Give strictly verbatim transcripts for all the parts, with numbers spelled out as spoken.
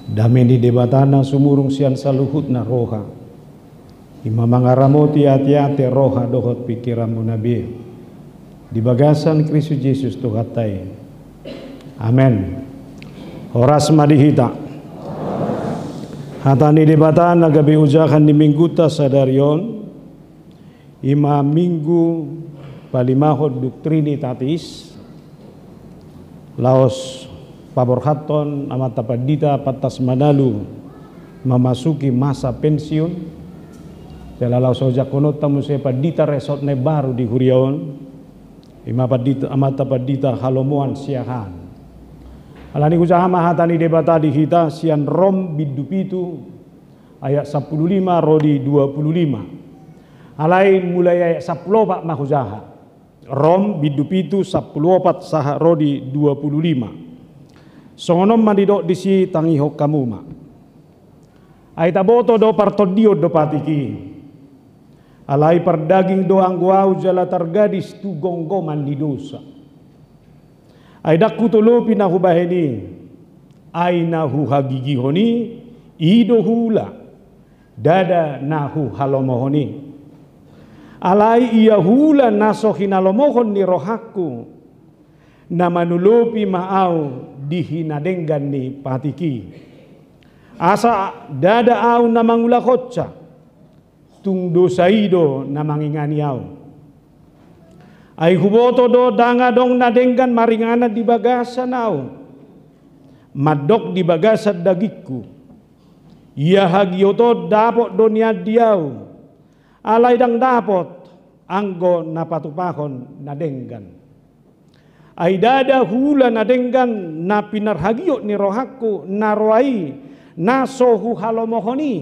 Dame ni Debata na sumurung sian saluhutna roha, i ma mangaramoti ateate, roha dohot pingkiranmuna be, di bagasan Kristus Jesus Tuhanta i. Amen. Horas ma di hita. Hata ni Debata na gabe ojahan ni Minggunta sadari on, i ma Minggu palimahon Trinitatis, laos paborhathon Amanta Pandita Pantas Manalu memasuki masa pensiun. Jala laos ojakhononta muse Pandita Resort na imbaru di huria on, i ma Pandita, Amanta Pandita Halomoan Siahaan. Alani i hujaha ma hata ni Debata di hita sian Rom bindu pitu ayat sampulu lima ro di dua pulu lima. Alai mulai ayat sampulu opat ma hujaha. Rom bindu pitu sampulu opat sahat ro di dua pulu lima. Songon on ma didok disi, tangihon hamu ma. Ai taboto do partondion do patik i. Alai pardaging do anggo ahu jala targadis tu gomgoman ni dosa. Ai ndang hutolopi na hubahen i, ai na huhagigihon i, i do huula, ndada na huhalomohon i. Alai ia huula na so hinalomohon ni rohangku, na manolopi ma ahu di hinadenggan ni patik i. Asa ndada ahu na mangulahonsa, tung dosa i do na mangingani ahu. Ai huboto do ndang adong na denggan maringanan di bagasan ahu, mandok di bagasan dagingku. Ia hagiot on dapot do nian di ahu, alai ndang dapot anggo na patupahon na denggan. Ai ndada huula na denggan na pinarhagiot ni rohangku na roa i, na so huhalomohon i,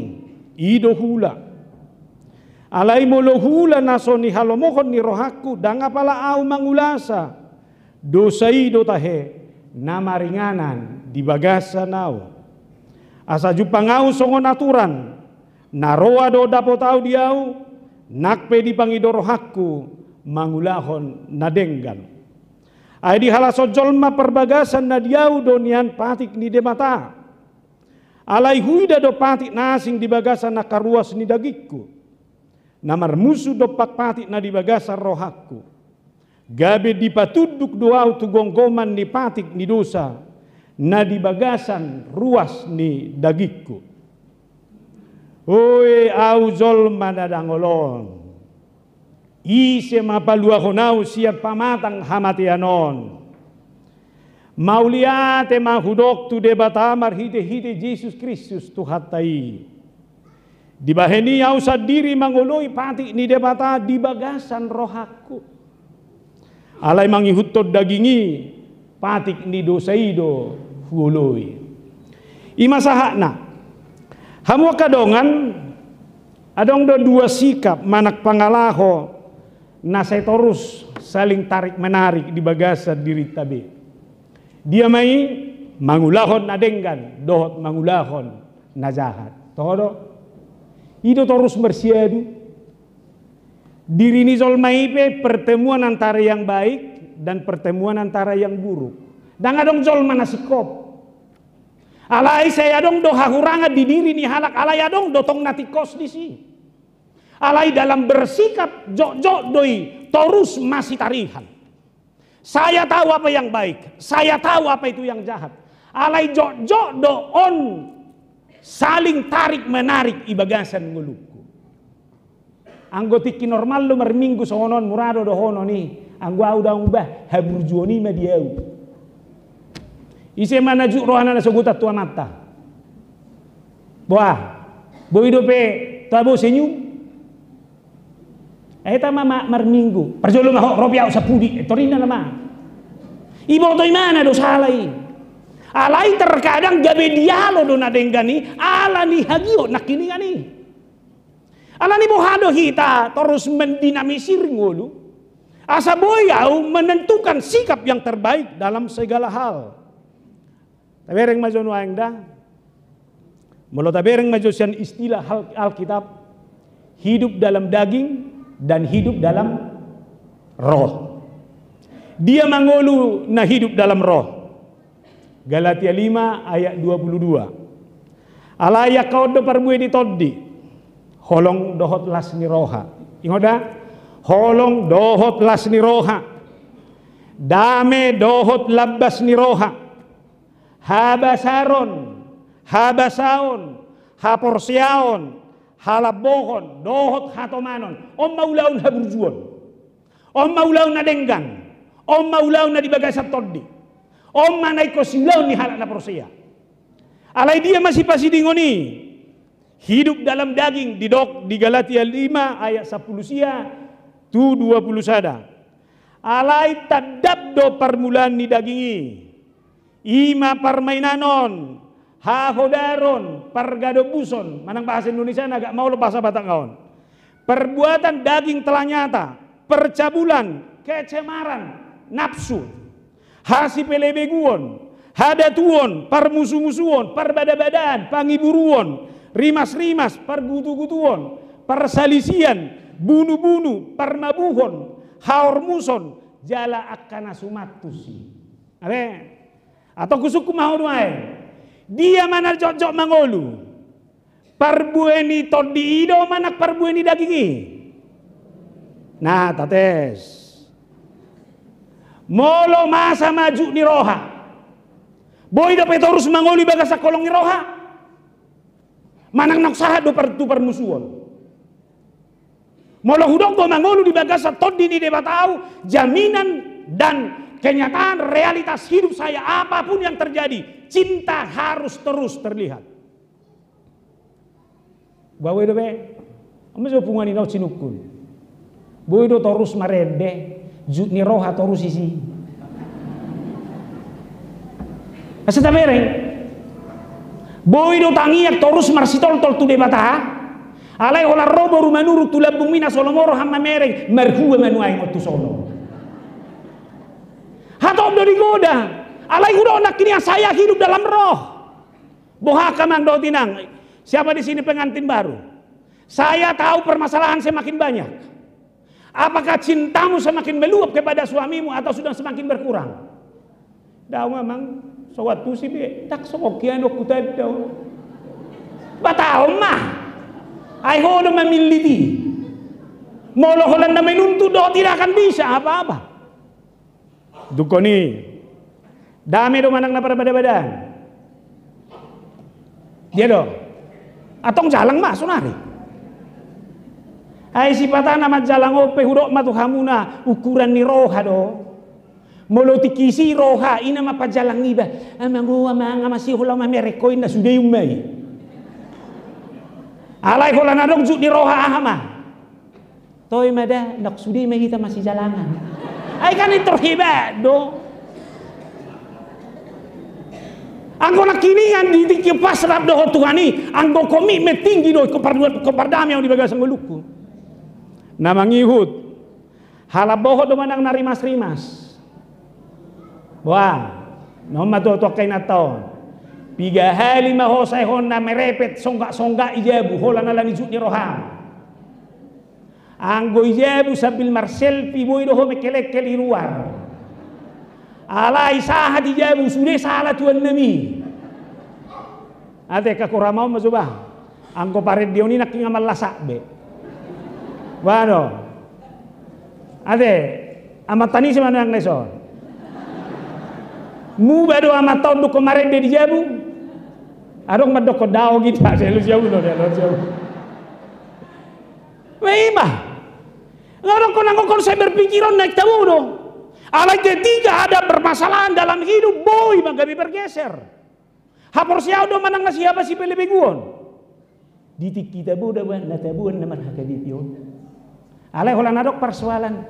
i do huula. Alai molo huula na so nihalomohon ni rohangku, ndang apala ahu mangulasa, dosa i do tahe na maringanan di bagasan ahu. Asa jumpang ahu songon aturan, na roa do dapot ahu di ahu, nang pe dipangido rohangku mangulahon na denggan. Ai dihalashon jolma parbagasan na di ahu do nian patik ni Debata. Alai huida do patik na asing di bagasan angka ruas ni dagingku, na marmusu dompak patik na di bagasan rohangku. Gabe dipatunduk do ahu tu gomgoman ni patik ni dosa, na di bagasan ruas ni dagingku. Oe ahu jolma na dangol on, ise ma paluahon ahu sian pamatang hamatean on? Mauliate ma hudok tu Debata marhitehite Jesus Kristus Tuhanta i. Dibahen i ahu sandiri mangoloi patik ni Debata di bagasan rohangku. Alai mangihuthon daging i, patik ni dosa i do huoloi. I ma sahatna. Hamu angka dongan, adong do dua sikap manang pangalaho na sai torus saling tarik menarik di bagasan dirinta be. Dia ma i? Mangulahon na denggan dohot mangulahon na jahat. Toho do? I do torus marsiadu. Diri ni jolma i pe pertemuan antara yang baik dan pertemuan antara yang buruk. Ndang adong jolma na singkop. Alai sai adong do hahurangan di diri ni halak, alai adong do tong na tingkos disi. Alai dalam bersikap jotjot do i torus masitarihan. Saya tahu apa yang baik, saya tahu apa itu yang jahat. Alai jotjot do on saling tarik menarik i bagasan ngolungku. Anggo tingki normal do marminggu songon on, mura do dohonon i, anggo ahu ndang bah, haburjuon i ma di ahu. Ise ma na jut rohana na sogot tu amanta? Boa, boi dope tabo senyum? Eta ma, ma marminggu. Parjolo ma ho, ro pe ahu sapudi, eh, torinna nama. Iboto imana do sala i. Alai terkadang gabe dialo do na denggan i, ala ni hagiot nangkiningan i. Alani boha do hita torus mendinamisir ngolu, asa boi ahu menentukan sikap yang terbaik dalam segala hal. Tabereng ma jo nuaeng da. Molo tabereng ma jo sian istilah Al-, Alkitab, hidup dalam daging dan hidup dalam roh. Dia ma ngolu na hidup dalam roh? Galatia lima ayat dua puluh dua. Alai angka on do parbue ni tondi. Holong dohot las ni roha. Ingot da? Holong dohot las ni roha. Dame dohot lambas ni roha. Habasaron, habasaon, haporseaon, halambohon, dohot hatomanon. On ma ulaon haburjuon. On ma ulaon na denggan. On ma ulaon na di bagasan tondi. On ma na ingkon siulaon ni halak na porsea. Alai dia ma sipasidingon i? Hidup dalam daging, didok di Galatia lima ayat sampulu sia tu dua pulu sada. Alai tandap do parmulaan ni daging i. I ma parmainanon, hahodaron, pargadombuson, manang bahasa Indonesia na agak maol bahasa Batak on. Perbuatan daging telah nyata, percabulan, kecemaran, nafsu, hasipelebeguon, hadatuon, parmusumusuon, parbadabadaan, pangiburuon, rimasrimas, pargutugutuon, parsalisian, bunubunu, parmabuhon, haormuson, jala angka na suman tusi. Abe, atau kusungkun ma ho do ae. Dia ma na jotjot mangolu? Parbue ni tondi i do manang parbue ni daging i? Na tates. Molo masa ma jut ni roha, boi dope torus mangolu i bagasan holong ni roha? Manang naung sahat do par-, tu parmusuon? Molo hudok do mangolu di bagasan tondi ni Debata au, jaminan dan kenyataan realitas hidup saya, apapun yang terjadi, cinta harus terus terlihat. Ba boi dope? Ama so punguan i na on sinungkun. Boi do torus marende, jut ni roha torus isi. Asa tabereng. Boi do tangiang torus marsitoltol tu Debata? Alai holan ro boru Manurung tu lambungmi na solomo roham mamereng, marhua ma nuaeng on tu solo. Hatop do digoda. Alai hudok nangkin i, saya hidup dalam roh. Boha amang dohot inang, siapa di sini pengantin baru? Saya tahu permasalahan semakin banyak. Apakah cintamu semakin meluap kepada suamimu atau sudah semakin berkurang? Dao ma amang, so huantusi be, ndang songon i anakku, tanda. Ba taon ma. Ai ho do mamillit i. Molo holan na menuntut do, tidak akan bisa apa-apa. Dungkon i. Dame do manang na parbadabadaan? Dia do. Antong jalang ma sonari. Ai sipata na manjalang on pe hudok ma tu hamuna, ukuran ni roha do. Molo tingki i roha, i na ma panjalang iba. Amang o, amang, amang, si holan mamereng ho, inna, sude i umma i. Alai holan adong jut ni roha, aha ma? Toe ma da, ndang sude ma hita masijalangan. Ai kan i tor hebat do. Anggo nangkiningan di tingki pasrah dohot Tuhan i, anggo komitmen tinggi do, ingkon par-, ingkon pardame au di bagasan ngolungku. Na mangihut, halambohon do manang na rimasrimas? Boha, na on ma tu angka inanta on. Piga hali ma ho saehon na merepet songgak-songgak i jabu, holan ala ni jut ni roham. Anggo i jabu sambil marselfie, boi do ho mengkelengkel i ruar. Alai sahat i jabu, sude sala tuannami. Ate, angka hurang ma on ma jo bah. Anggo parendeon i nangkin nga mallasak be. Bah do. Ate, amanta ni si manang na ison. Muba do amanta on dungkon marende di jabu? Adong mandokkon, dao gita, selu jabu do, selu jabu. Memang. Nga dokkon, anggo konsep berpikir on naeng tabo do. Alai ketika ada permasalahan dalam hidup, boi ma gabe bergeser. Haporseaon do manang na siapa sipelebeguon? Di tingki tabo do ba na taboan na marhagabeon. Alai holan adong parsoalan,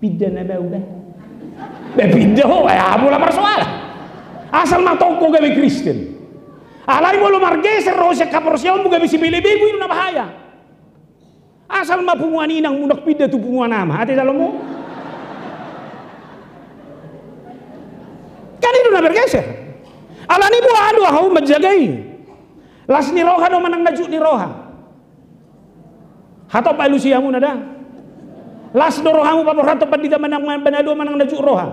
pinda nama au bah. Bah pinda ho, bah, aha pola parsoalan? Asal ma tongko gabe Kristen. Alai molo margeser ro sian haporseaonmu gabe sipelebegu, i do na bahaya. Asal ma punguan inangmu ndang pinda tu punguan ama, ate jalomu? Kan i do na bergeser. Alani boha do ahu manjaga i? Las ni roha do manang na jut ni roha? Hatop alusi hamuna da. Las do rohamu paborhathon pandita manang, manang na jut roha?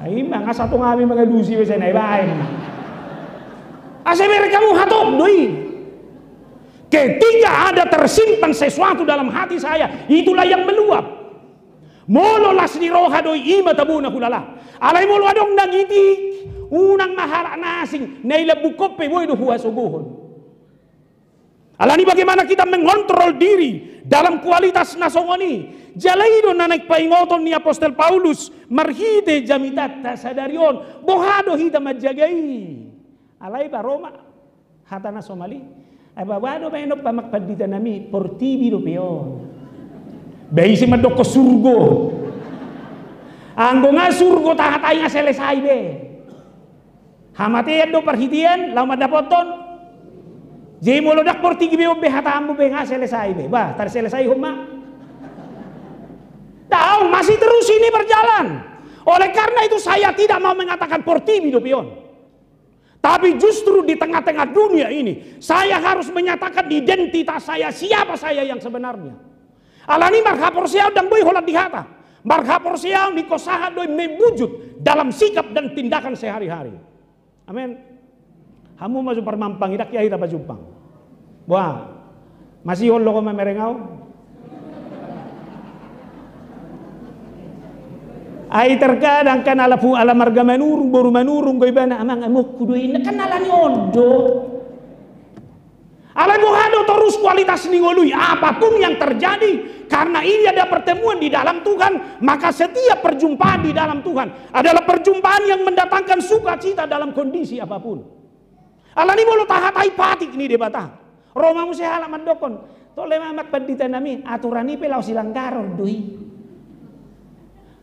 Ai ima nga satonga hami mangalusi be, sai na i baen. Asa bereng hamu, hatop do i. Ketika ada tersimpan sesuatu dalam hati saya, itulah yang meluap. Molo las ni roha do i, ima tabona hulala. Alai molo adong na gitik, unang ma halak na asing, na i lambungkon pe boi do huhasogohon. Alani bagaimana kita mengontrol diri dalam kualitas na songon i. Jala i do na naeng paingoton ni apostel Paulus marhite jamitanta sadari on. Boha do hita manjaga i? Alai ba ro ma hata na somal i. Ai ba, ba do baen on, amang pandita nami, portibi dope on. Ba ise mandokkon surgo? Anggo nga surgo tahatai, nga selesai be. Hamatean do parhitean laho mandapothon. Jadi molo ndang portibi be on be hatamu be, nga selesai be. Bah, tarselesaihon ma. Daong, masih terus ini berjalan. Oleh karena itu saya tidak mau mengatakan portibi dope on. Tapi justru di tengah-tengah dunia ini, saya harus menyatakan identitas saya, siapa saya yang sebenarnya. Alani marhaporseaon ndang boi holan di hata. Marhaporseaon ingkon sahat do i membujur dalam sikap dan tindakan sehari-hari. Amin. Hamu ma jo parmampang, ndang hea hita pajumpang. Boha, masihol do ho mamereng ahu? Ai terkadang kan ala pu-, ala marga Manurung, boru Manurung do ibana, amang, amongku do i, kan alani on do. Alai boha do torus kualitas ni ngolu i? Apapun yang terjadi, karena ini ada pertemuan di dalam Tuhan, maka setiap perjumpaan di dalam Tuhan adalah perjumpaan yang mendatangkan sukacita dalam kondisi apapun. Alani molo tahatai patik ni Debata, ro ma muse halak mandokkon, tole ma, amang pandita nami, aturan i pe laho silanggaron do i.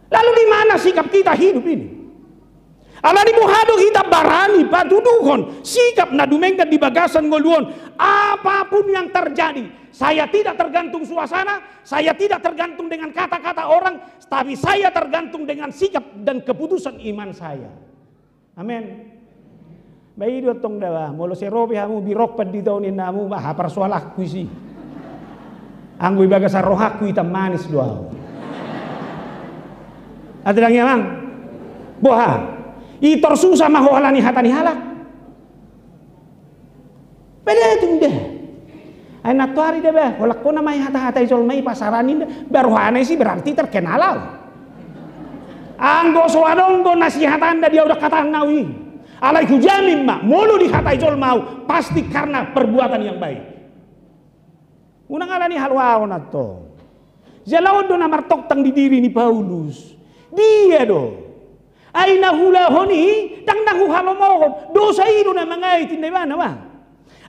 Lalu di mana sikap kita hidup ini? Alani boha do hita barani patuduhon sikap na dumenggan di bagasan ngolu on? Apapun yang terjadi, saya tidak tergantung suasana, saya tidak tergantung dengan kata-kata orang, tapi saya tergantung dengan sikap dan keputusan iman saya. Amin. Ba i do antong da bah, molo sai ro pe hamu, birok pandita on, ninna hamu, bah, aha parsoalanku isi? Anggo di bagasan rohangku, itam manis do ahu. Ate ndang i, amang? Boha? I tor susa ma ho alani hata ni halak? Pede tung da. Ai nantoari da bah, holan hona ma i hata-hata ni jolma i pasaran i da, ba rohana isi berarti terkenal ahu. Anggo so adong do na sihatahon da di ahu, ndang hatahon ahu i. Alai hujamin ma, molo dihatai jolma ahu, pasti karena perbuatan yang baik. Unang alani haluaon antong. Jala on do na martongtang di diri ni Paulus. Dia do? Ai na huulahon i ndang na huhalomohon, dosa i do na mangait, ninna ibana bah.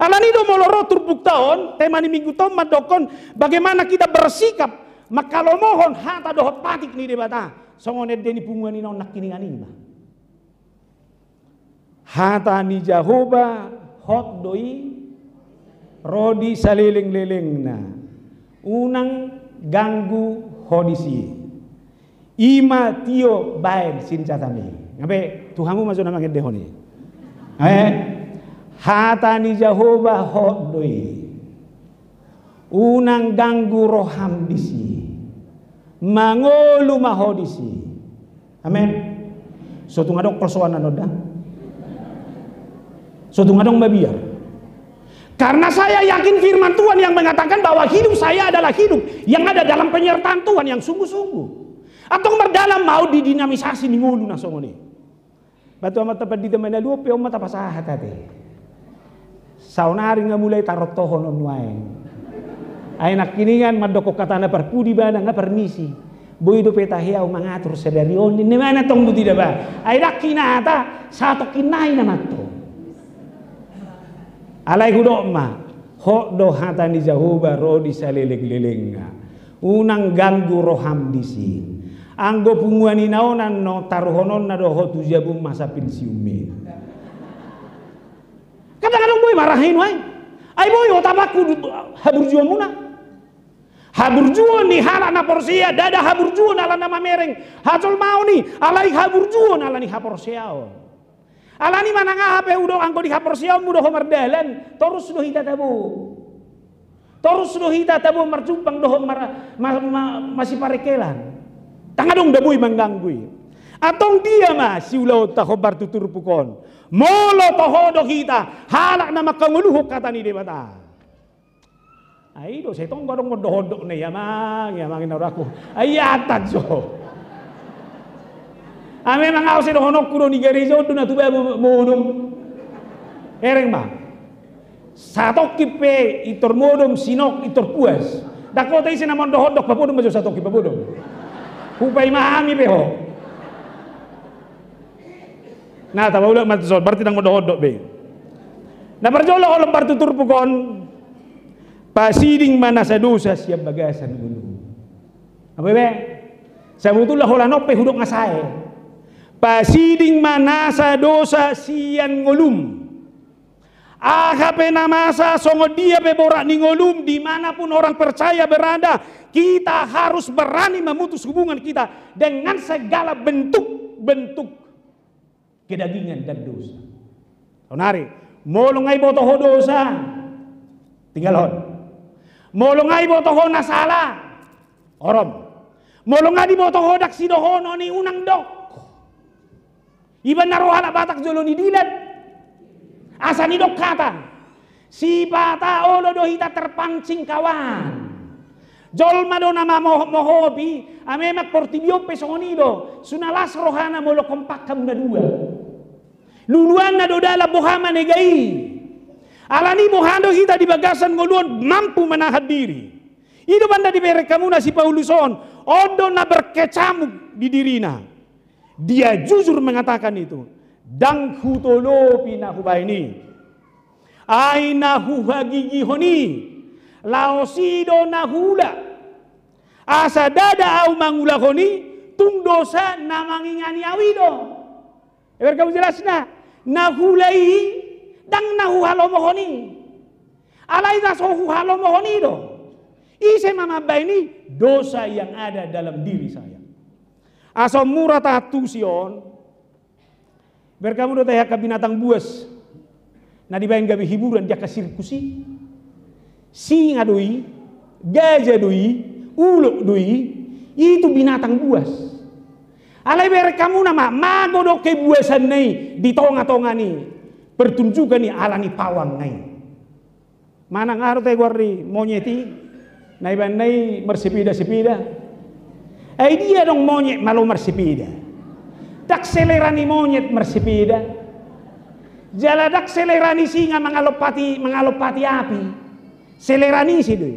Alani do molo ro turpukta on, tema ni mingguta on mandokkon bagaimana kita bersikap manghalomohon hata dohot patik ni Debata. Songon ende ni punguan i na on nangkiningan i ma. Hata ni Jahowa hot do i, ro di salelenglelengna. Unang ganggu ho disi. I ma tio baen sinjatam i. Nga be, tu hamu ma jo na mangendehon i. Eh, hata ni Jahowa hot do i. Unang ganggu roham disi. Mangolu ma ho disi. Amin. So tung adong persoalan on da. So tung adong mabiar. Karena saya yakin firman Tuhan yang mengatakan bahwa hidup saya adalah hidup yang ada dalam penyertaan Tuhan yang sungguh-sungguh. Antong mardalan ma ahu di dinamisasi ni ngolu na songon i. Ba tu amanta pandita manalu on pe on ma tapasahat ate. Saonari nga mulai tarontohon on nuaeng. Ai nangkiningan mandokkon hata na parpudi ibana, nga parmisi. Boi dope tahe ahu mangatur sadari on, ninna ibana antong, buti da bah. Ai ndang hinata, satongkin nai nama antong. Alai hudok ma, hot do hata ni Jahowa ro di salelenglelengna. Unang ganggu roham disi. Anggo punguan i na on annon taruhononna do ho tu jabum masa pensiunmi. Kadang adong boi ma rahi nuaeng. Ai boi otak bakku haburjuonmuna. Haburjuon ni halak na porsea, ndada haburjuon ala na mamereng hajolmaon i, alai haburjuon ala ni haporseaon. Alani manang aha pe hudok, anggo di haporseaonmu do ho mardalan, torus do hita tabo. Torus do hita tabo marjumpang dohot mar-, ma-, ma-, masiparengkelan. Ndang adong da boi mangganggu i. Antong dia ma siulaonta hombar tu turpuk on? Molo toho do hita halak na mangkangoluhon hata ni Debata. Ai do, sai tong adong mondok-ondok na i amang, i amang i na ro aku. Ai ata jo. Ai memang ahu sai dohononku do, di gareja on do na tuba modom. Ereng ma. Satongkin pe intor modom, sinok intor puas. Dang hot ise na mondok-ondok, papodom ma jo satongkin, papodom. Hupaima hami pe ho. Na, tapaulak ma tu son, berarti dang mondok-ondok be. Na parjolo, olo hombar tu turpuk on, pasiding ma nasa dosa sian bagasan ngolum. Apa be? Sabotulna holan on pe hudok nga sae. Pasiding ma nasa dosa sian ngolum. Aha pe na masa, songon dia pe borat ni ngolum, di mana pun orang percaya berada, kita harus berani memutus hubungan kita dengan segala bentuk-bentuk kedagingan dan dosa. Saonari, molo nga diboto ho dosa, tinggalhon. Molo nga diboto ho na sala, orom. Molo nga diboto ho dang sidohonon i, unang dok. Iba na ro halak Batak jolo ni dilan. Asa nidok hata. Sipata olo do hita terpancing, kawan. Jolma do na mamohop-mohopi, ai memang portibi on pe songon i do. Sai na las rohana molo kompak hamu na dua. Luluanna do dalan boha manega i. Alani boha do hita di bagasan ngolu on mampu menahan diri. I do umbahen na dibereng hamuna si Paulus on, on do na berkecamuk di dirina. Dia jujur mengatakan itu, dang hutolopi na hubaen i. Ai na huhagigihon i, laos i do na huula. Asa ndada ahu mangulahon i, tung dosa na mangingani ahu i do. Eber kamu jelasna, na huula i, dang na huhalomohon i. Alai na so huhalomohon i do. Ise ma mambaen i? Dosa yang ada dalam diri saya. Asa mura taantusi on. Berkamu do tahe angka binatang buas na dibaen gabe hiburan di angka sirkus i. Singa do i, gajah do i, ulok do i, itu binatang buas. Alai berkamu nama, mago do kebuasanna i di tonga-tonga ni pertunjukan i alani pawangna i. Manang aha do tahe goar ni monyet i, na ibaen na i marsepeda-sepeda. Ai dia adong monyet malo marsepeda? Dang selera ni monyet marsepeda. Jala dang selera ni singa mangalompati, mangalompati api. Selera ni ise do i?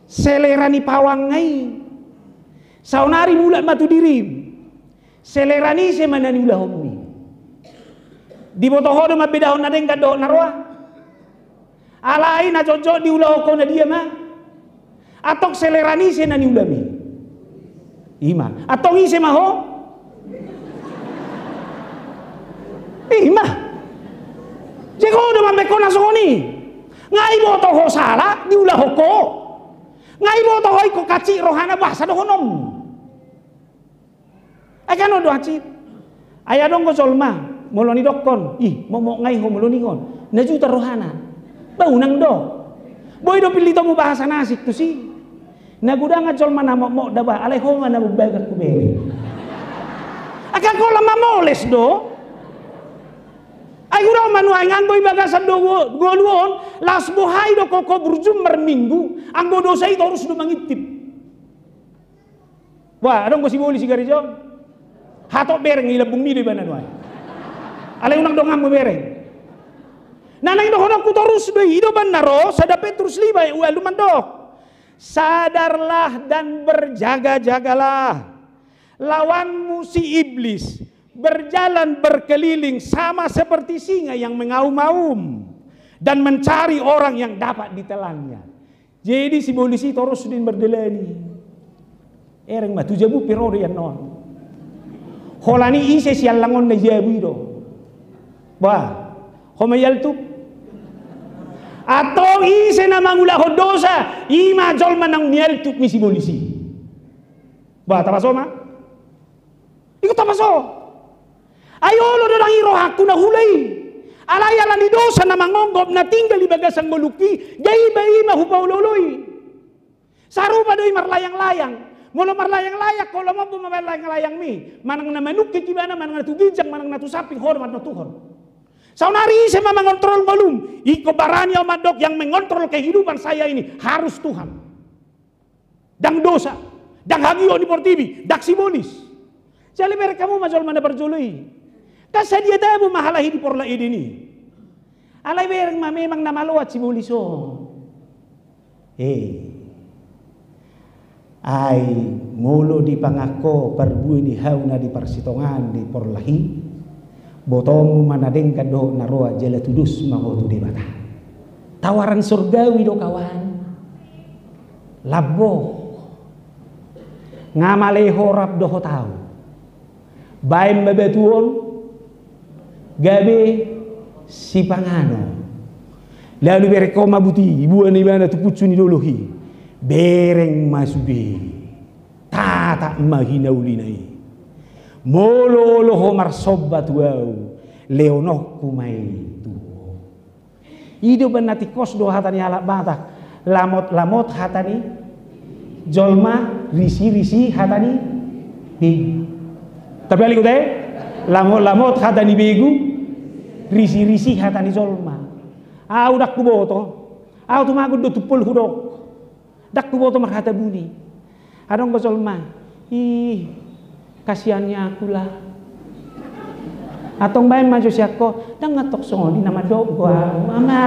Selera ni pawangna i. Saonari mulak ma tu dirim. Selera ni ise ma na niulahonmi? Diboto ho do mambedahon na denggan dohot na roa? Alai na jotjot diulahon ho na dia ma? Antong selera ni ise na niulami? I ma. Antong ise ma ho? I ma. Jadi ho do mambaen ho na songon i. Nga iboto ho sala, diulahon ho. Nga iboto ho ingkon hansit rohana, boasa dohononmu? Ai kan on do hansit. Ai adong do jolma, molo nidokkon, ih, mokmok nga i ho molo ningon, na jutar rohana. Ba unang do. Boi do pillitmu bahasa na asing tusi. Na godang jolma na mokmok da bah, alai ho ma na mambagas hubereng. Ai kan holan mamoles do. Ai godang ma nuaeng anggo i bagasan do ngolu on, laos boha i do ho burju marminggu, anggo dosa i torus do mangintip. Wah, adong do sibolis di gareja on. Hatop bereng i, lambungmi do ibana nuaeng. Alai unang donganmu bereng. Na naeng dohononku torus do i, i do umbahen na ro sada Petrus lima ayat ualu mandok. Sadarlah dan berjaga-jagalah. Lawanmu si iblis berjalan berkeliling sama seperti singa yang mengaum-ngaum dan mencari orang yang dapat ditelannya. Jadi sibolis i torus do i mardalani. Ereng ma tu jabu pe ro do i annon. Holan i ise siallang on na di jabu i do. Bah, ho ma ialtup. Antong ise na mangulahon dosa, i ma jolma naung nialtup ni sibolis i. Bah, tapaso ma? Ingkon tapaso. Ai olo do dang i rohangku na huula i. Alai alani dosa na mangonggop na tinggal di bagasan ngolungki, jadi i ma hupaolo-oloi. Sarupa do i marlayang-layang. Molo marlayang-layang, ho lomo mambaen layang-layangmi, manang na manungkik ibana, manang na tu ginjang, manang na tu samping, ho do mandok tu ho. Saonari ise ma mangontrol ngolum? Ingkon barani ahu mandok, yang mengontrol kehidupan saya ini harus Tuhan. Ndang dosa, ndang hagio ni portibi, ndang sibolis. Jala bereng hamu ma jolma na parjolo i. Kan sadia tabo ma halahi di porlak Eden i. Alai bereng ma memang na maloat sibolis on. Eh. Ai molo dipangan ho parbue ni hau na di parsitongaan ni porlak i, botoonmu ma na denggan dohot na roa jala tudos ma ho tu Debata. Tawaran sorgawi do kawan. Lambok. Nga male ho rap dohot ahu. Baen ma batu on gabe sipanganon. Lalu bereng ho ma buti, ibuan ibana tu punsu ni dolok i. Bereng ma sude. Tatap ma hinaulina i. Molo olo ho marsomba tu ahu, lehononku ma i tu ho. I do umbahen na tingkos do hata ni halak Batak. Lamot-lamot hata ni jolma, risi-risi hata ni begu. Tapi alai ute, lamot-lamot hata ni begu, risi-risi hata ni jolma. Ahu ndang huboto. Ahu tumagon do tumpol hudok. Ndang huboto marhata buni. Adong do jolma, ih, kasihannya aku lah. Antong baen ma jo sian ho, ndang antong songon i na mandok ho ahu, ama.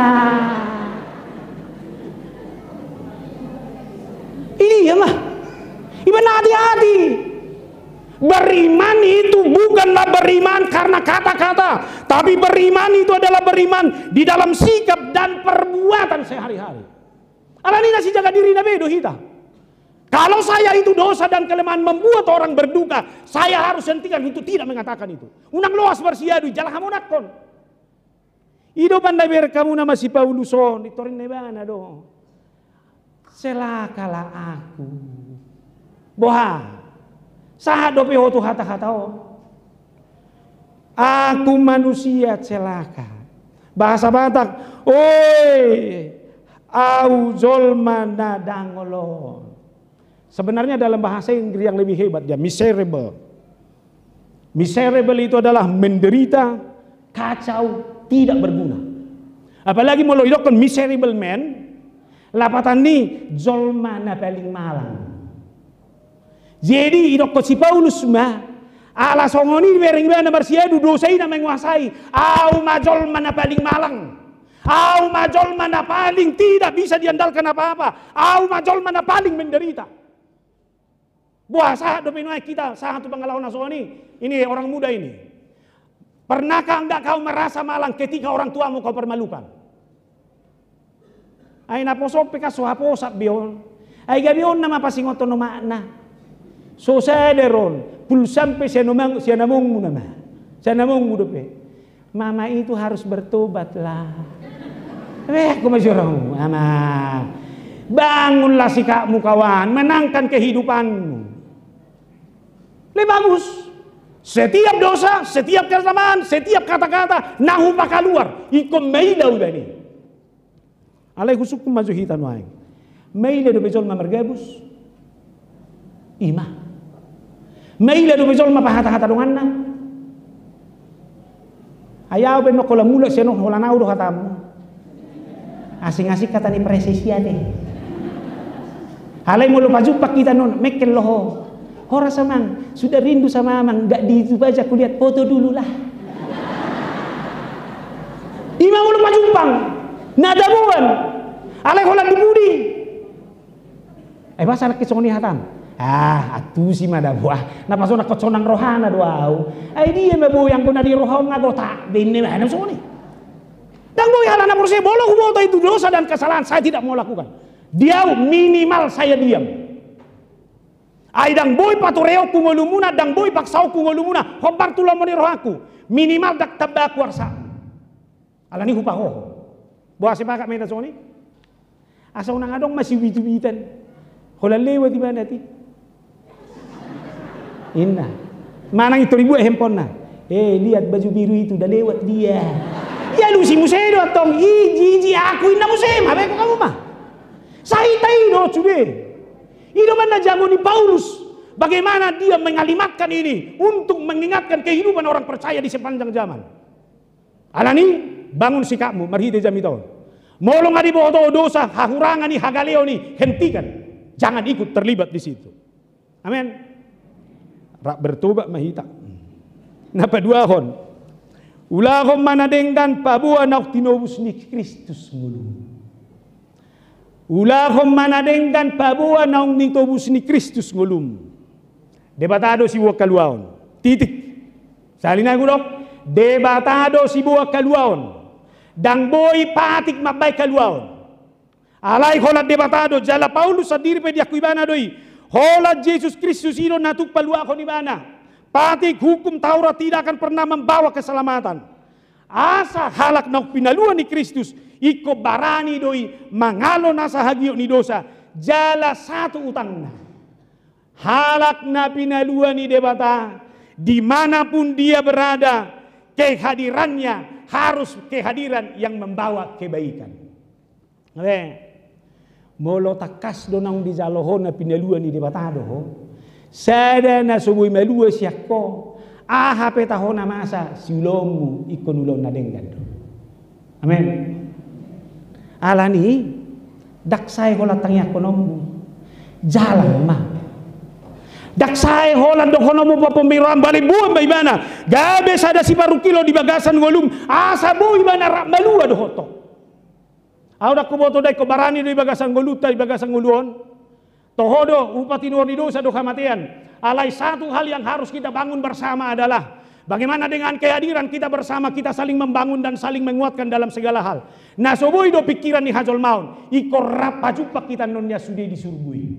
Ini ya mah. Iba na hati-hati. Beriman itu bukanlah beriman karena kata-kata, tapi beriman itu adalah beriman di dalam sikap dan perbuatan sehari-hari. Alani na sijaga dirina be do hita. Kalau saya itu dosa dan kelemahan membuat orang berduka, saya harus hentikan untuk tidak mengatakan itu. Unang loas marsiadu i jala hamonanghon. I do umbahen na bereng hamu nama si Paulus on, i torin na ibana do. Celakalah aku. Boha. Sahat dope ho tu hata-hata on. Aku manusia celaka. Bahasa Batak, oi, ahu jolma na dangol on. Sebenarnya dalam bahasa Inggris yang lebih hebat dia, miserable. Miserable itu adalah menderita, kacau, tidak berguna. Apalagi molo idokkon miserable man, lapatan ni jolma na paling malang. Jadi idokkon si Paulus ma, ala songon i bereng ibana marsiadu, dosa i na menguasai. Ahu ma jolma na paling malang. Ahu ma jolma na paling tidak bisa diandalkan apa-apa. Ahu ma jolma na paling menderita. Boha, sahat dope nuaeng hita sahat tu pangalaho na songon i? Ini orang muda ini. Pernahkah enggak kau merasa malang ketika orang tuamu kau permalukan? Ai naposo pe kan so haposan be on. Ai gabe on nama pasingothon omakna. So sadar on, pulsa pe sian amongmu nama. Sian amongmu dope. Mama itu harus bertobat lah. Eh, aku masih orang, ama. Bangunlah sikapmu kawan, menangkan kehidupanmu. Lebih bagus. Setiap dosa, setiap kesalahan, setiap kata-kata na hupakaluar, ingkon maila udan i. Alai husungkun ma jo hita nuaeng. Maila dope jolma margabus? Ima. Maila dope jolma pahata-hata donganna? Ai ahu pe nunga holan mulak sian on, holan ahu do hatamu. Asing-asing hata ni presesi ate. Alai molo pajumpang hita non, mengkel do ho. Horas amang, sudah rindu sama amang, nggak di YouTube aja kulihat, foto dulu lah. Ima molo pajumpang, na daboan. Alai holan di pudi. Eh, boasa nangkin songon i hatam? Ah, antusi ma daboa. Na pasonanghon sonang rohana do ahu. Ai dia ma boi anggo na di roha on nga gotak be inna, ima na songon i. Ndang boi halak na porsea, molo huboto itu dosa dan kesalahan, saya tidak mau lakukan. Dia minimal saya diam. Ai ndang boi patureonku ngolumuna, ndang boi paksaonku ngolumuna, hombar tu lomo ni rohangku. Minimal ndang tamba aku arsak. Alani hupahohom. Boha, sepakat ma hita songon i? Asa unang adong ma siubit-ubitan. Holan lewat ibana ate. Inna. Manang i tor ibuat handphonena. Eh, lihat baju biru itu, udah lewat dia. Dialusi muse do antong, iji, iji aku, inna muse ma, baen hamu ma. Sai hita i do sude. I do umbahen na jago ni Paulus. Bagaimana dia mengalimatkan ini untuk mengingatkan kehidupan orang percaya di sepanjang zaman? Alani, bangun sikapmu marhite jamita on. Molo nga diboto dosa, hahurangan i, hagaleon i, hentikan. Jangan ikut terlibat di situ. Amen. Rap bertobat ma hita. Na paduahon, ulahon ma na denggan paboa naung tinobus ni Kristus ngolum. Ulahon ma na denggan paboa naung tinobus ni Kristus ngolum. Debata do siboan haluaon. Titik. Sahali nai hudok, Debata do siboan haluaon. Ndang boi patik mambahen haluaon. Alai holan Debata do, jala Paulus sandiri pe diaku ibana do i. Holan Jesus Kristus i do na tuk paluahon ibana. Patik, hukum Taurat tidak akan pernah membawa keselamatan. Asa halak naung pinalua ni Kristus, ingkon barani do i mangalo nasa hagiot ni dosa, jala satu utangna. Halak na pinalua ni Debata, di mana pun dia berada, kehadirannya harus kehadiran yang membawa kebaikan. Oke. Molo tangkas do naung dijalo ho na pinalua ni Debata do ho, sada na so boi malua sian ho, aha pe taho na masa siulaonmu, ingkon ulaon na denggan do. Amen. Alani, ndang sae holan tangiangkononmu. Jalang ma. Ndang sae holan dohononmu papombiraan bale boan ma ibana. Gabe sada siparungkilon di bagasan ngolum. Asa boi ibana rap malua dohot ho. Au ndang huboto da ingkon barani do i bagasan ngolunta, i bagasan ngolu on. Toho do, upa tinuhor ni dosa do hamatean. Alai satu hal yang harus kita bangun bersama adalah bagaimana dengan kehadiran kita bersama, kita saling membangun dan saling menguatkan dalam segala hal. Na so boi do pikiran ni hajolmaon, ingkon rap pajumpang hita annon ni sude di surgo i.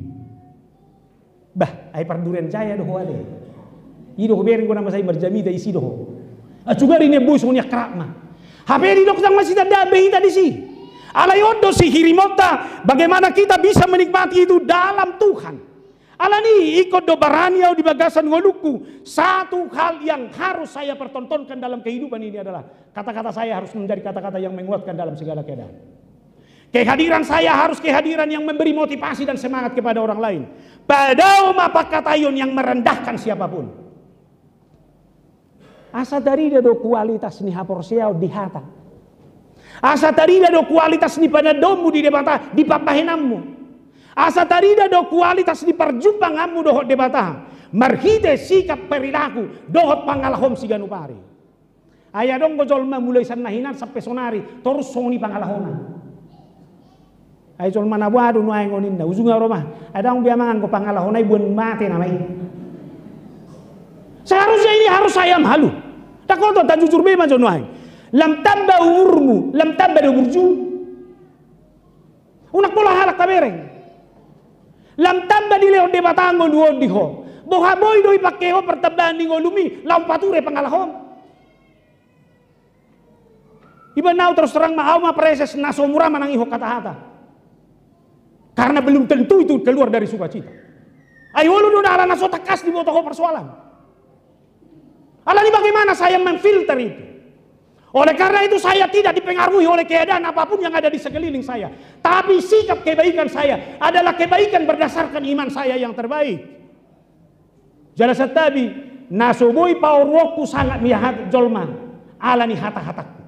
Bah, ai pardurian jaya do ho ale. I do hubereng ho na masa i marjamita, isi do ho. Asugari ni boi songon i akrab ma. Hape didok ndang masitandaan be hita disi. Alai on do sihirimonta, bagaimana kita bisa menikmati itu dalam Tuhan. Alani i ingkon do barani au di bagasan ngolungku. Satu hal yang harus saya pertontonkan dalam kehidupan ini adalah kata-kata saya harus menjadi kata-kata yang menguatkan dalam segala keadaan. Kehadiran saya harus kehadiran yang memberi motivasi dan semangat kepada orang lain. Padao ma pangkataion yang merendahkan siapapun. Asa tarida do kualitas ni haporseaon di hata. Asa tarida do kualitas ni panandaonmu di Debata, di pambahenanmu. Asa tarida do kualitas ni parjumpanganmu dohot Debata marhite sikap perilaku dohot pangalahom siganup ari. Ai adong do jolma mulai sian na hinan sampe sonari torus songon i pangalahona. Ai jolma na boha do nuaeng on ninna, ujungna ro ma. Ai ndang boi mangan do pangalahona i, boan mate nama i. Seharusnya ini harus saya malu. Ndang holan, jujur be ma jo nuaeng. Lam tamba umurmu, lam tamba do burju. Unang pola halak tabereng. Lam tamba dilehon Debata ngolu on di ho. Boha boi do ipangke ho partambaan ni ngolumi laho pature pangalahom. Iba nau terus terang ma, au ma praeses na so mura manangihon hata-hata. Karena belum tentu itu keluar dari sukacita. Ai olo do na ala na so tangkas diboto ho persoalan. Alani bagaimana saya memfilter itu? Oleh karena itu saya tidak dipengaruhi oleh keadaan apapun yang ada di sekeliling saya. Tapi sikap kebaikan saya adalah kebaikan berdasarkan iman saya yang terbaik. Jala santabi, na so boi paoruonku sangap miahat jolma, alani hata-hatangku.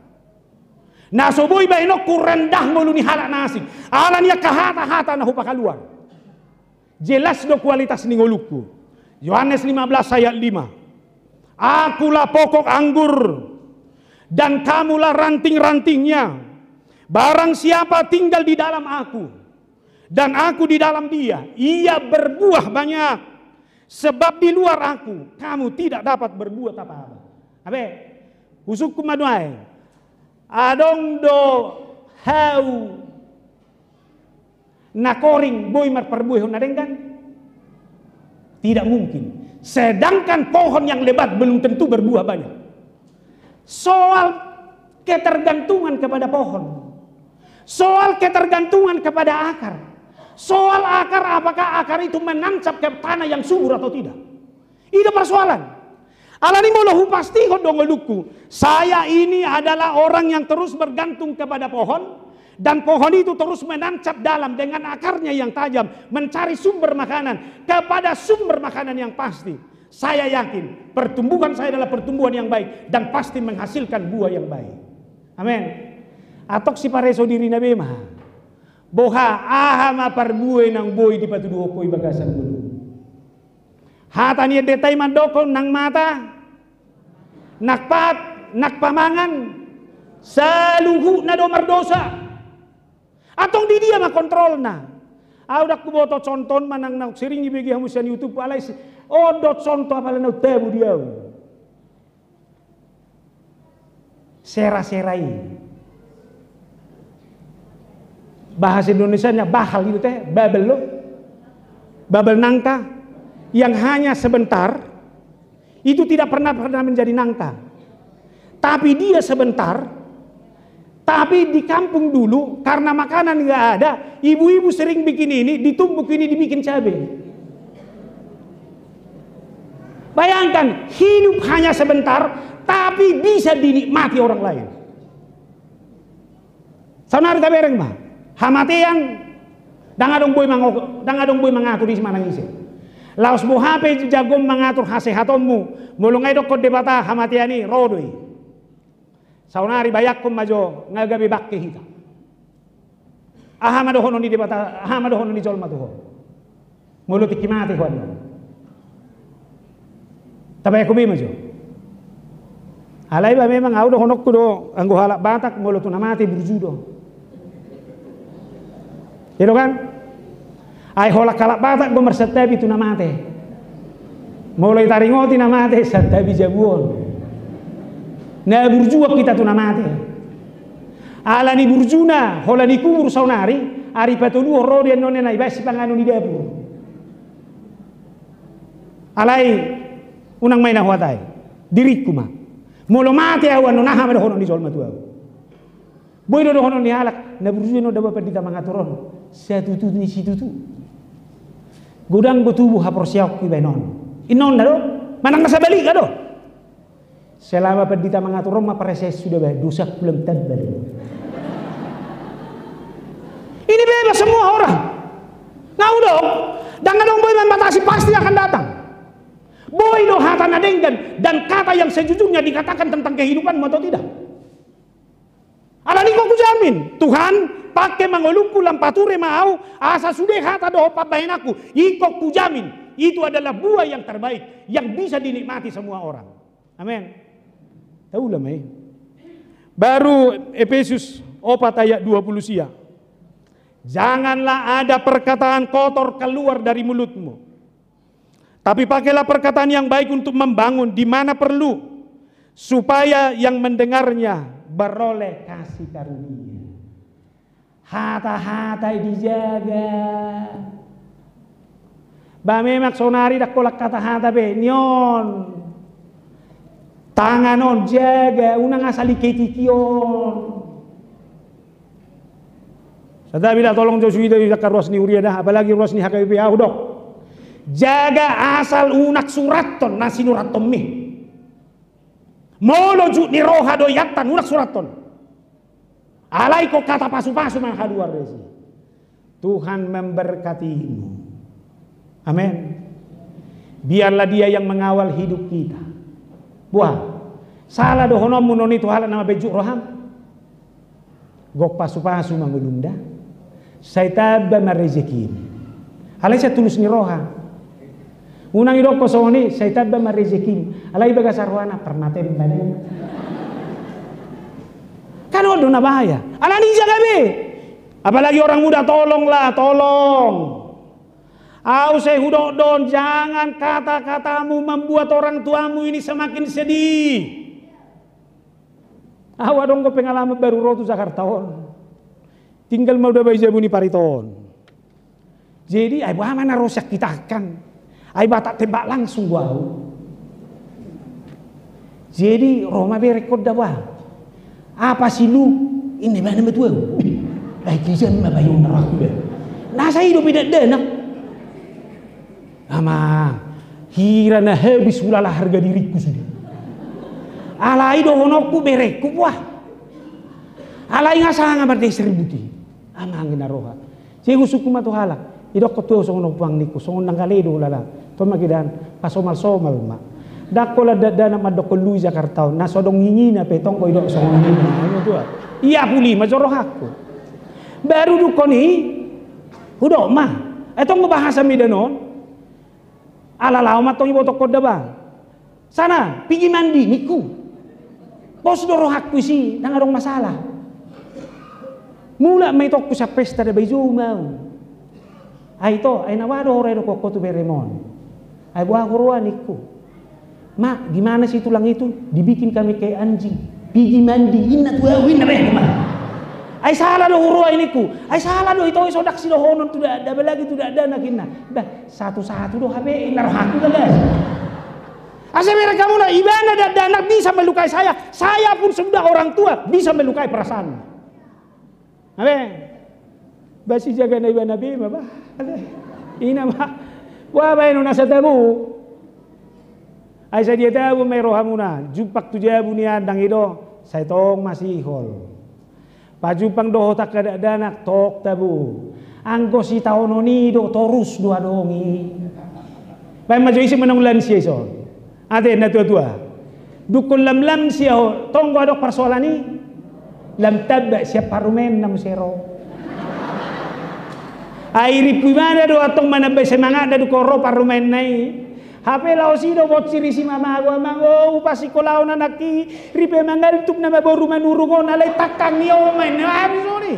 Na so boi bahenonku rendah ngolu ni halak na asing, alani angka hata-hata na hupakaluar. Jelas do kualitas ni ngolungku. Yohanes lima belas ayat lima. Akulah pokok anggur, dan kamulah ranting-rantingnya. Barang siapa tinggal di dalam aku, dan aku di dalam dia, ia berbuah banyak. Sebab di luar aku, kamu tidak dapat berbuat apa-apa. Abe, husungkun ma nuaeng. Adong do hau na koring boi marparbuehon na denggan? Tidak mungkin. Sedangkan pohon yang lebat belum tentu berbuah banyak. Soal ketergantungan kepada pohon. Soal ketergantungan kepada akar. Soal akar, apakah akar itu menancap ke tanah yang subur atau tidak. I do persoalan. Alani molo hupastihon do ngolungku, saya ini adalah orang yang terus bergantung kepada pohon, Dan pohon itu terus menancap dalam dengan akarnya yang tajam, mencari sumber makanan, kepada sumber makanan yang pasti. Saya yakin pertumbuhan saya adalah pertumbuhan yang baik dan pasti menghasilkan buah yang baik. Amin. Atok sipareso dirina be ma. Boha, aha ma parbue naung boi dipatuduhon ho i bagasan ngolum? Hata ni endenta i mandokkon nang mata, nang pat, nang pamangan, saluhutna do mardosa. Antong di dia ma kontrolna? Au ndang huboto contoh manang naung sering dibege hamu sian YouTube, alai si-, on do contoh apala naung tabo di au. Sera-sera i. Bahasa Indonesianya bahal itu teh, babel lo. Babel nangka yang hanya sebentar, itu tidak pernah, pernah menjadi nangka. Tapi dia sebentar, tapi di kampung dulu, karena makanan nggak ada, ibu-ibu sering bikin ini, ditumbuk ini, dibikin cabe. Bayangkan, hidup hanya sebentar, tapi bisa dinikmati orang lain. Saonari tabereng ma, hamatean, ndang adong boi mango-, ndang adong boi mangatur ise manang ise. Laos boha pe jagom mangatur hasehatonmu, molo nga didokkon Debata hamatean i, ro do i. Saonari bayangkon ma jo, nga gabe bangke hita. Aha ma dohonon ni Debata, aha ma dohonon ni jolma tu ho? Molo tingki mate ho annon, tabayangkon be ma jo. Alai ba memang au dohononku do, anggo halak Batak molo tu na mate burju do. Iya do kan? Ai holan halak Batak do marsantabi tu na mate. Molo ditaringoti na mate, santabi jabu on. Na burju hita tu na mate. Ala ni burjuna, holan dikubur saonari, ari patoluhon ro do annon na ibaen sipanganon di dapur. Alai, unang ma i na huhatai. Diringku ma. Molo mate au annon, aha ma dohonon ni jolma tu au? Boi do dohonon ni halak, na burju annon da ba pandita mangatur on. Satutu ni situtu. Godang do tubu haporseaonku ibaen on. Inna on da do? Manang na sabalikna do? Selama pandita mangatur on ma paresean suda ba, dosangku lam tambal. Ini bebas semua orang. Nga adong, ndang adong boi membatasi, pasti akan datang. Boi do hata na denggan dan kata yang sejujurnya dikatakan tentang kehidupanmu atau tidak? Alani ingkon hujamin, Tuhan, pangke ma ngolungku lam pature ma au, asa sude hata dohot pambahenanku, ingkon hujamin, itu adalah buah yang terbaik, yang bisa dinikmati semua orang. Amin. Taula ma i. Baru Efesus opat ayat dua puluh sia. Janganlah ada perkataan kotor keluar dari mulutmu. Tapi pakailah perkataan yang baik untuk membangun di mana perlu, supaya yang mendengarnya beroleh kasih karunia. Hata-hata i dijaga. Ba memang saonari ndang holan hata-hata be, ni on. Tangan on jaga, unang asal ikei-ikei on. Sada bilang tolong jo suhita i angka ruas ni huria da, apalagi ruas ni H K B P au dok. Jaga asal unang surathon na sinurathonmi. Molo jut ni roha do iantan, unang surathon. Alai ingkon hata pasu-pasu ma haduan resi. Tuhan memberkatimu. Amin. Biarlah Dia yang mengawal hidup kita. Buah. Sala dohononmu noni tu halak na mabaen jut roham. Gok pasu-pasu ma ngolum da. Sai tamba ma rejekim. Alai sai tulus ni roha. Unang idokkon songon i, sai tamba ma rejekim. Alai bagasan rohana permaten ma da. Kan on do na bahaya. Alani jaga be. Apalagi orang muda, tolonglah, tolong. Au sai hudok do on, jangan kata-katamu membuat orang tuamu ini semakin sedih. Au adong do pengalaman baru ro tu Jakarta on. Tinggal ma au da ba i jabu ni parit on. Jadi, ai boha ma na ro sian hita kan. Ai Batak tembak langsung do au. Jadi, ro ma berengkon da ba. Apa si lu? Inna ibana ma tu au. Ai kijan ma bayo na ro aku da. Na sai do pe dakdanak. Ama, hira na habis hulala harga diriku sudah. Alai dohononku berengku, wah. Alai nga sanga mardeser buti. Amang ina roha. Sai husungkun ma tu halak. Idokkon tu ahu songon ompuang ningku, songon nang gale do ulala. Tong ma keadaan pasomal-somal ma. Ndang holan dakdanak mandokkon lu i Jakarta on, na so adong ingina pe tong do idok songon ingina. Ia puli ma jo rohangku. Baru dungkon i, hudok ma. Ai tong do bahasa Medan on. Ala laho ma tong ibotokkon da ba. Sana, pigi mandi, ningku. Pos do rohangku isi, ndang adong masalah. Mulak ma itongku sian pesta da ba, ijou ma au. Ai ito, ai na boha do huroa idokkon ho tu berem on. Ai boha huroa ningku. Ma, di mana sih tulang itu? Dibikin kami kayak anjing. Pigi mandi, inna tu au, inna be, ma. Ai sala do huroa i ningku. Ai sala do ito, i so ndang sidohonon tu dakdanak, apalagi tu dakdanak, inna. Bah, satu-satu do hape, inna rohangku, bagas. Asa bereng hamu na, ibana dakdanak bisa melukai saya, saya pun sudah orang tua, bisa melukai perasaan. Abe, ba sijaga na ibana be ma, bah. Ina ma, boha baenon asa tabo. Ai sadia tabo ma i rohamuna, jumpang tu jabu nian ndang i do, sai tong masihol. Pajumpang dohot angka dakdanak, tong tabo. Anggo sitaonon i do, torus do adong i. Baen ma jo ise manang lansia ison. Ate, na tua-tua. Dungkon lam lansia ho, tong do adong parsoalan i. Lam tamba sian parumaenna muse ro. Ai rimpu ibana do antong manambai semangatna dungkon ro parumaenna i. Hape laos i do bonsir i simama, ago amang o, hupasikkolahon anakki, ripe mangaltuk nama boru manurung on, alai tangkang ni on ma, inna, habis on i.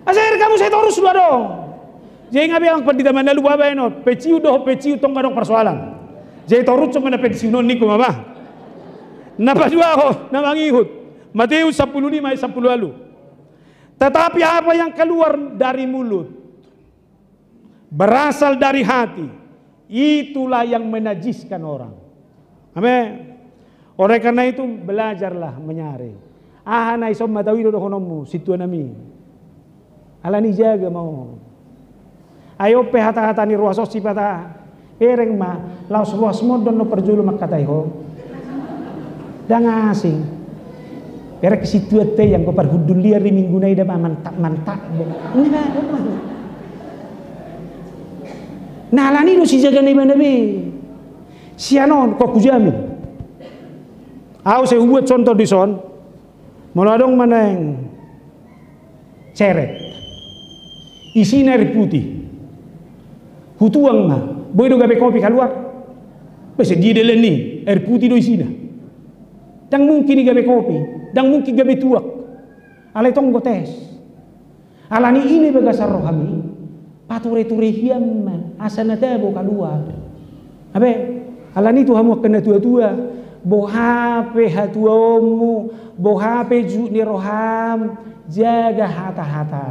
Asa bereng hamu, sai torus do adong. Jadi nga be amang pandita manalu, boha baenon, pensiun dohot pensiun tong adong parsoalan. Jadi torus ma na pensiun on ningku ma, bah. Na paduahon, na mangihut. Mateus sampulu lima ayat sampulu ualu. Tetapi apa yang keluar dari mulut berasal dari hati, itulah yang menajiskan orang. Amen. Oleh karena itu, belajarlah menyaring. Aha na ison ma tau i do dohononmu, sintua nami. Alani i jaga ma on. Ai on pe hata-hata ni ruas on sipata, bereng ma, laos ruas mondon do parjolo mangkatai ho. Ndang asing. Bereng sintua te i anggo parhundul liar i minggu na i da ba mantap-mantap do. Nah, alani do sijaga na ibana be. Sian on, kok hujamin. Au sai hubuat contoh dison. Molo adong ma naeng ceret, isina air putih. Hutuang ma, boi do gabe kopi kaluar? Bese dia dalan ni, air putih do isina. Ndang mungkin i gabe kopi, ndang mungkin gabe tuak. Alai tong do tes. Alani i na di bagasan rohami, pature-ture hian ma, asa na tabo kaluar. Abe, alani tu hamu angka na tua-tua, boha pe hatuaonmu, boha pe jut ni roham, jaga hata-hata.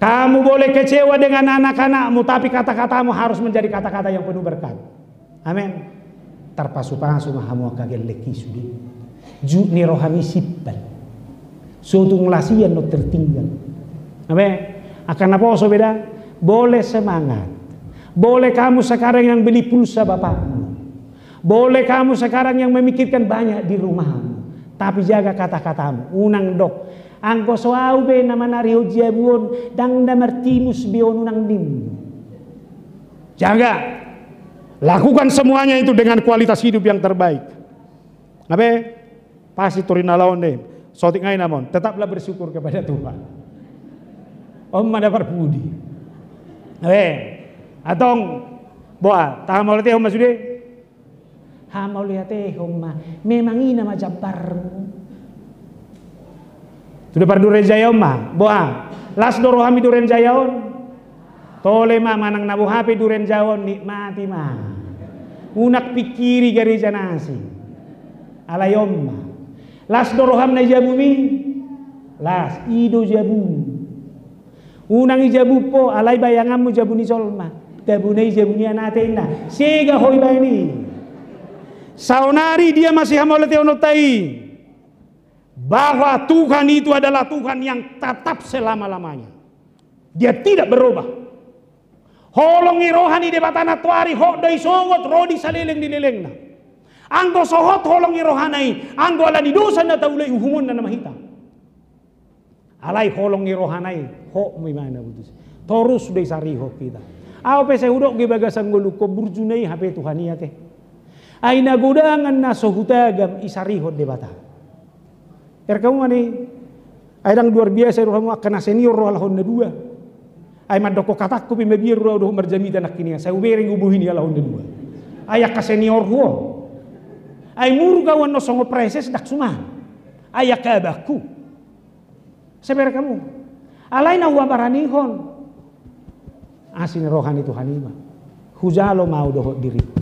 Kamu boleh kecewa dengan anak-anakmu, tapi kata-katamu harus menjadi kata-kata yang penuh berkat. Amen. Tarpasu-pasu ma hamu angka gellengki sude. Jut ni rohami simpan. So tung las ian do tertinggal. Amen. Angka naposo be da, boleh semangat. Boleh kamu sekarang yang beli pulsa bapakmu. Boleh kamu sekarang yang memikirkan banyak di rumahmu. Tapi jaga kata-katamu. Unang dok, anggo so au be na manarihon jabu on, ndang na martimus be on, unang nim. Jaga. Lakukan semuanya itu dengan kualitas hidup yang terbaik. Abe, pasti tori na laon deh. Sotik ngai namon. Tetaplah bersyukur kepada Tuhan. On ma na parpudi. Abe, antong, boha, taha mauliatehon ma sude? Hamauliatehon ma, memang i nama jambarmu. Sude pardurjayaon ma, boha, las do rohami Duren Jaya on? Tole ma, manang na boha pe Duren Jaya on, nikmati ma. Unang pingkiri gareja na asing. Alai on ma. Las do roham na i jabumi? Las, i do jabum. Unang i jabum ho, alai bayanganmu jabu ni jolma. Tabona i jabu nian, ate, inna. Sega ho ibaen i. Saonari dia ma sihamauliatehononta i? Bahwa Tuhan itu adalah Tuhan yang tetap selama-lamanya. Dia tidak berubah. Holong ni roha ni Debata nantoari, hot do i sogot, ro di saleleng ni lelengna. Anggo so hot holong ni rohana i, anggo ala ni dosa na taula i, uhumonna nama hita. Alai holong ni rohana i, hot ma ibana, botus. Torus do isarihon hita. Ahu pe sai hudok di bagasan ngolungku, burju na i hape Tuhan i ate. Ai na godangan na so hutagam isarihon Debata. Erkamu mani, ai ndang luar biasa do hamu, angka na senior do halak on na dua. Ai mandok hatangku pe mabiar do ahu dohot marjamita nangkin i, sai hubereng hubohi ni halak on na dua. Ai angka senior ho. Ai muruk ahu annon songon praeses ndang suman. Ai angka abangku. Sai bereng hamu. Alai na hubaranihon. Asi ni roha ni Tuhan i ma. Hujalo ma ahu dohot diringku.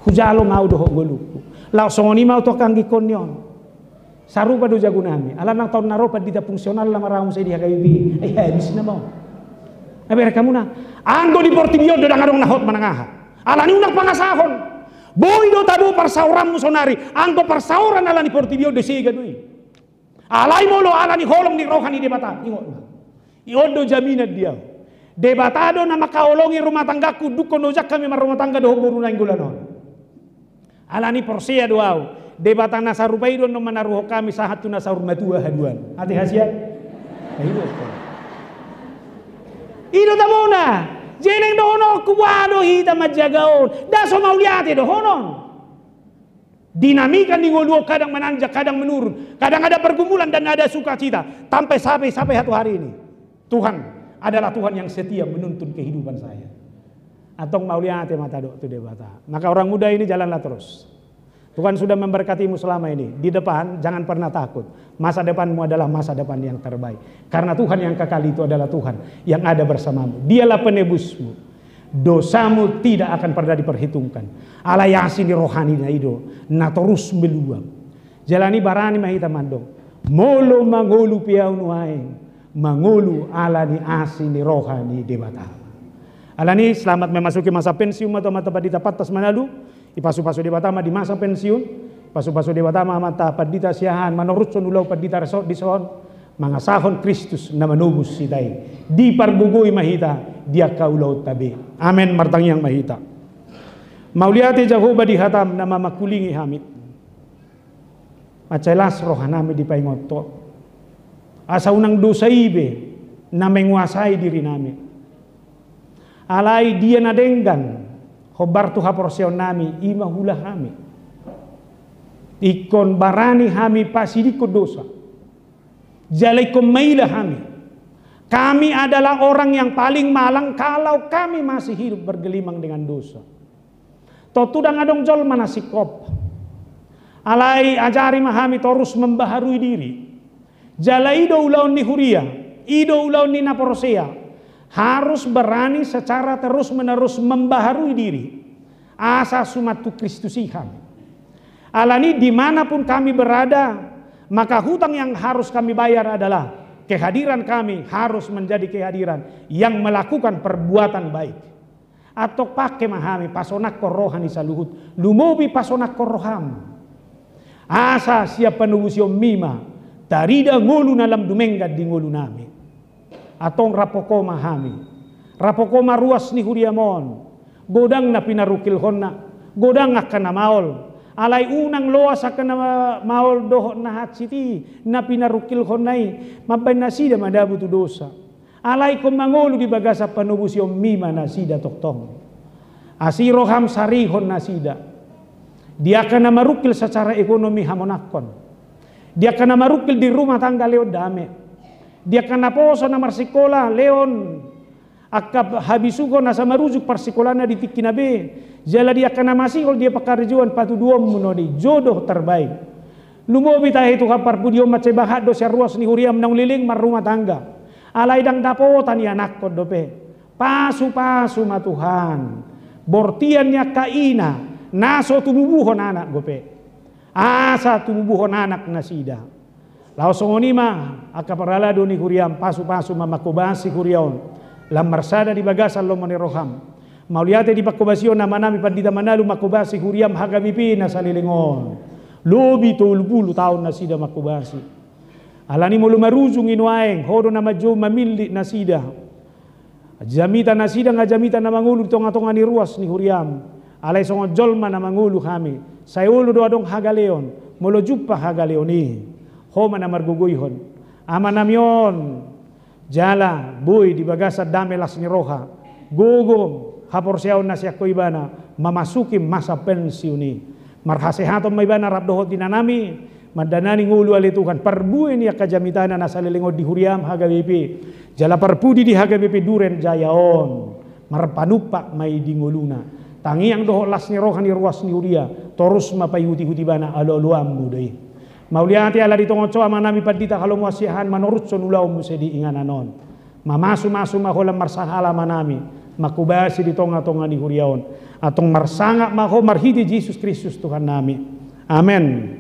Hujalo ma ahu dohot ngolungku. Laos songon i ma ahu tu angka anggingkon ni on. Sarupa do jagonami. Ala nang taon na ro pandita fungsional na marahum sai di H K B P. Ai habis nama on. Ai bereng hamu na. Anggo di portibi on do ndang adong na hot manang aha. Ala ni unang pangasahon. Boi do tabo parsaoranmu saonari. Anggo parsaoran ala ni portibi on do sega do i. Alai molo ala ni holong ni roha ni Debata, ingot ma. I on do jaminan di ahu. Debata do na mangkaholongi rumah tanggangku, dungkon ojak hami marrumah tangga dohot boru nainggolan on. Ala ni porsea do ahu. Debata na sarupa i do annon manaruhon hami sahat tu na saur matua haduan. Ate hasian? Na i do. I do tabona. Jeleng dohononku, boha do hita manjaga on. Nda so mauliate dohonon. Dinamika ni ngolu on kadang menanjak, kadang menurun, kadang ada pergumulan dan ada sukacita. Sampai, sampai, sampai satu hari ini. Tuhan adalah Tuhan yang setia menuntun kehidupan saya. Antong mauliate ma tadok tu Debata. Maka orang muda ini jalanlah terus. Tuhan sudah memberkatimu selama ini. Di depan, jangan pernah takut. Masa depanmu adalah masa depan yang terbaik. Karena Tuhan yang kekal itu adalah Tuhan yang ada bersamamu. Dialah penebusmu. Dosamu tidak akan pernah diperhitungkan. Alai asi ni rohana i do na torus meluap. Jala ni barani ma hita mandok. Molo mangolu pe ahu nuaeng, mangolu ala ni asi ni roha ni Debata. Ala ni selamat memasuki masa pensiun ma tu amanta pandita Pantas Manalu. Ipasupasu Debata ma di masa pensiun, ipasupasu Debata ma amanta pandita Siahaan manorushon ulaon pandita resort dison, mangasahon Kristus na manobus hita i. Dipargogoi ma hita di angka ulaonta be. Amen, martangiang ma hita. Mauliate Jahowa di hatam na mamangkulingi hami. Mansai las rohanami dipaingot Ho. Asa unang dosa i be na menguasai dirinami. Alai dia na denggan hombar tu haporseaonnami, i ma huula hami. Ingkon barani hami pasidingkon dosa. Jala ingkon maila hami. Kami adalah orang yang paling malang kalau kami masih hidup bergelimang dengan dosa. Tontu ndang adong jolma na singkop. Alai ajari ma hami torus membaharui diri. Jala i do ulaon ni huria, i do ulaon ni na porsea. Harus berani secara terus menerus membaharui diri. Asa suman tu Kristus i hami. Ala ni dimanapun kami berada, maka hutang yang harus kami bayar adalah kehadiran kami harus menjadi kehadiran yang melakukan perbuatan baik. Antong pangke ma hami pasonangkon roha ni saluhut, lumobi pasonangkon roham. Asa sian panobusionmi ma tarida ngolu na lam dumenggan di ngolunami. Antong raphon Ho ma hami. Raphon Ho ma ruas ni huriam on. Godang na pinarungkilhonna, godang angka na maol. Alai unang loas angka na maol dohot na hansit i na pinarungkilhonna i, mambahen nasida madabu tu dosa. Alai ingkon mangolu di bagasan panobusionmi ma nasida tongtong. Asi roham sarihon nasida. Di angka na marungkil secara ekonomi hamonangkon. Di angka na marungkil di rumah tangga lehon dame. Di angka naposo na marsikola lehon angka habisuhon asa marujung parsikolana di tingkina be. Jala di angka na masihol di pangkarejoan patuduhonmu non i jodoh terbaik. Lumobi tahe Tuhan parpudi on mansai bahat do sian ruas ni huriam naung leleng marrumah tangga. Alai ndang dapotan ianakhon dope. Pasupasu ma Tuhan. Bortian ni angka ina na so tumubuhon anak dope. Asa tumubuhon anak nasida. Laos songon i ma angka parhalado ni huriam, pasupasu ma mangkobasi huria on. Lam marsada di bagasan lomo ni roham. Mauliate di pangkobasion amanami pandita Manalu mangkobasi huriam H K B P na saleleng on. Lobi tolu pulu taon nasida mangkobasi. Ala ni molo marujung i nuaeng, Ho do na manjou mamillit nasida. Jamita nasida nga jamita na mangolu di tongatonga ni ruas ni huriam. Alai songon jolma na mangolu hami. Sai olo do adong hagaleon, molo jumpa hagaleon i, Ho ma na margogoihon Amanami on, jala boi di bagasan dame las ni roha, gogo, haporseaon na sian Ho Ibana, mamasuki masa pensiun i. Marhasehaton ma Ibana rap dohot inanami, mandanani ngolu ale Tuhan, parbue ni angka jamitana na saleleng on di huriaM H K B P, jala parpudi di H K B P Duren Jaya on, marpanumpak ma i di ngoluna. Tangiang dohot las ni roha ni ruas ni huria, torus ma paihutihut Ibana, aloaloanMu do i. Mauliate ala ditongon Ho Amanami pandita halomoan siahaan manoruthon ulaon muse di inganan on. Mamasumasu ma Ho lam marsahala Amanami, manghobasi di tongatonga ni huria on. Antong marsangap ma Ho marhite Jesus Kristus Tuhannami. Amen.